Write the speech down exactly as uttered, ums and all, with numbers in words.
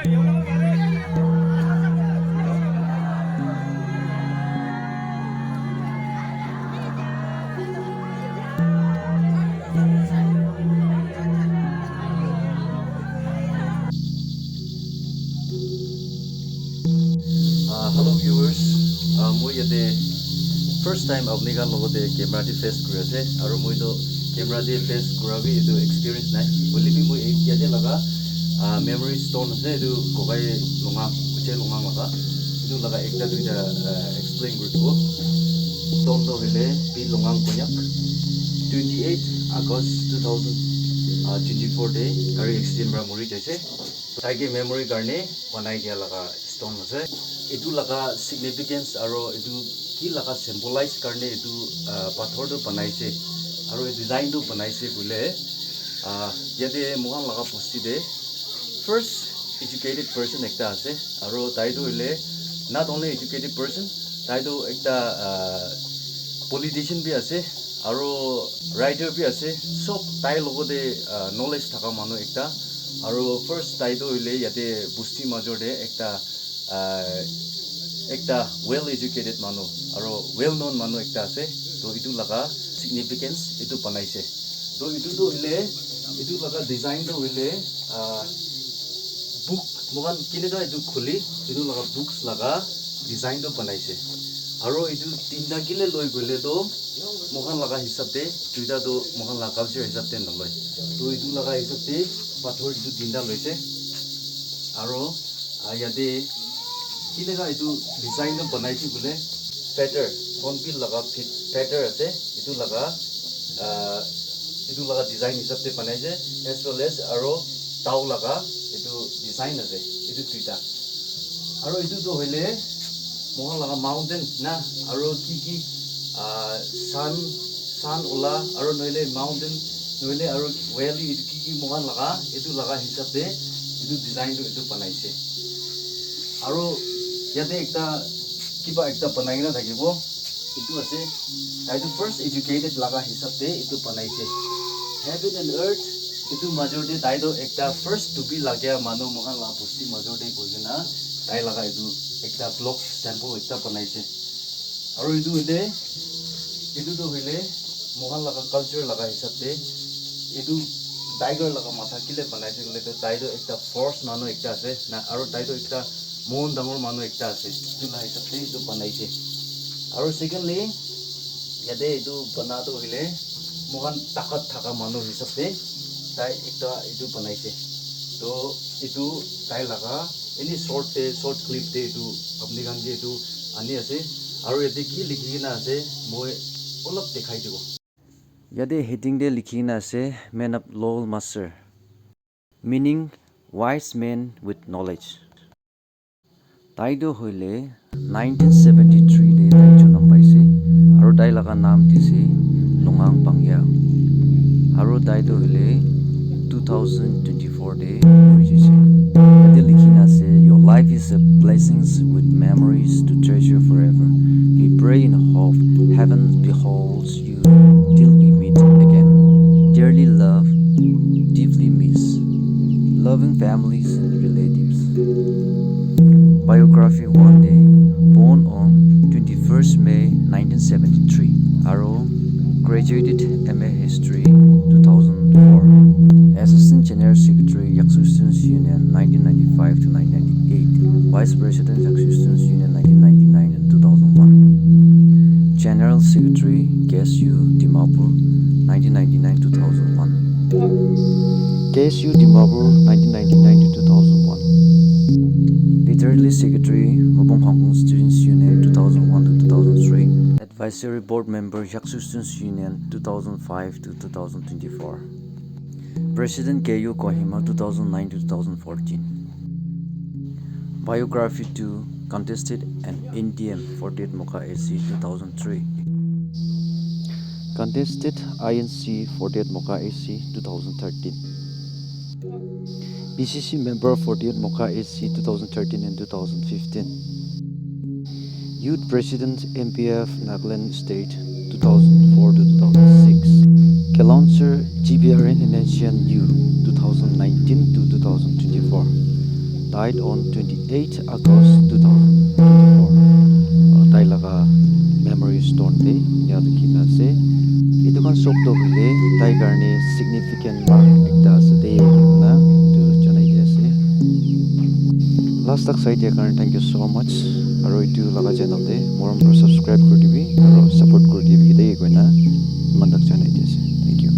Uh, hello viewers, uh, moi yate first time apni khan logote camera te face kuri ase, aru moi to camera te face kura bi etu experience nai, hoile bi moi yate laga uh, memory stone ase, etu kokai longa, uchai longa laga, etu laga ekta duita uh, explain kuri dibo. Stone to hoile P Longang Konyak, twenty eight August two thousand twenty four te gari accident para mori jaise. Tai ke memory karne banai dia laga stone ase. Etu laga significance aro etu ki laga symbolize karne etu uh, pathor tu banai se aro design tu banai se koile uh, yate moikhan laga bosti te first educated person ekta ase, aro tai tu hoile not only educated person, tai tu ekta uh, politician bi ase, aro writer bi ase, sob tai logote uh, knowledge thaka manu ekta. Aro first tai tu hoile yate bosti major te ekta uh, ekta well educated manu aro well known manu ekta ase. To etu laga significance etu banaise. To etu tu hoile etu laga design tu hoile uh, book moikhan kineka etu khuli etu laga books laga design tu banaise. Aro etu tinta kile loi koile tu moikhan laga hisab te duita tu moikhan laga culture hisab te naloi. To etu laga hisab te pathor etu tinta loise. Aro uh, yate kineka etu design tu banaise koile feather, hornbill laga feather ase, etu laga uh, etu laga design hisab te banaise, as well as aro tau laga etu design ase, etu duita. Aro etu tu hoile moikhan laga mountain na, aro ki ki uh, sun, sun ula aro nohile mountain nohile aro valley etu ki ki moikhan laga etu laga hisab te etu design tu etu banaise. Aro yate ekta kiba ekta banai kena thakibo, etu ase tai tu first educated laga hisab te etu banaise. Heaven and earth etu major te tai tu ekta first tupi lagia manu moikhan laga bosti major te koi kena tai laga etu ekta block symbol ekta banaise. Aro etu hoile etu tu hoile moikhan laga culture laga hisab te etu tiger laga matha kile banaise koile tu tai tu ekta force manu ekta ase na, aro tai tu ekta mon dangor manu ekta ase, etu laga hisab te etu banaise. Aro secondly yate etu bana tu hoile moikhan takat thaka manu hisab te tai ekta etu banaise. To etu tai laga any short te, short clip te etu apni khan ke etu ani ase. Aro yate ki likhi kena ase moi olop dekhai dibo. Yate heading te likhi kena ase, Man of Law Master, meaning wise man with knowledge. Tai tu hoile nineteen seventy three te tai jonom paise, aro tai laga naam dise Longang Pangya, aro tai tu hoile two thousand twenty four te mori jaise. Yate likhi kena ase, your life is a blessings with memories to treasure forever. We pray in hope heaven beholds you till we meet again. Dearly love, deeply miss, loving families and relatives. Biography one day, born on twenty first May nineteen seventy three, aro graduated M A History two thousand four. Assistant General Secretary, Yaksu Students Union, nineteen ninety-five to nineteen ninety-eight. Vice President, Yaksu Students Union, nineteen ninety-nine and two thousand one. General Secretary, K S U, Dimapur, nineteen ninety-nine two thousand one. K S U Dimapur, nineteen ninety-nine to two thousand one. Literary Secretary, Mopong Khangkung Students Union, two thousand one to two thousand three. Advisory Board Member, Yaksu Students Union, two thousand five to two thousand twenty-four. President, K U Kohima, two thousand nine to two thousand fourteen. Biography two, contested an N D M forty-eight Moka A C two thousand three. Contested I N C forty-eight Moka A C two thousand thirteen. P C C member forty-eight Moka A C two thousand thirteen and two thousand fifteen. Youth President M P F Nagaland State two thousand four to two thousand six. Kelonser G B R N N H N U two thousand nineteen to two thousand twenty-four. died on twenty-eight August two thousand twenty-four. Uh, tai laga memory stone te enia likhi na ase. Etu khan sob toh hoile tai karne significant mark ekta ase de koina etu janai di ase. Last tak sai dia karne thank you so much. Aro etu laga channel te morom para subscribe kuri dibi aro support kuri dibi de koina eman tak janai di ase. Thank you.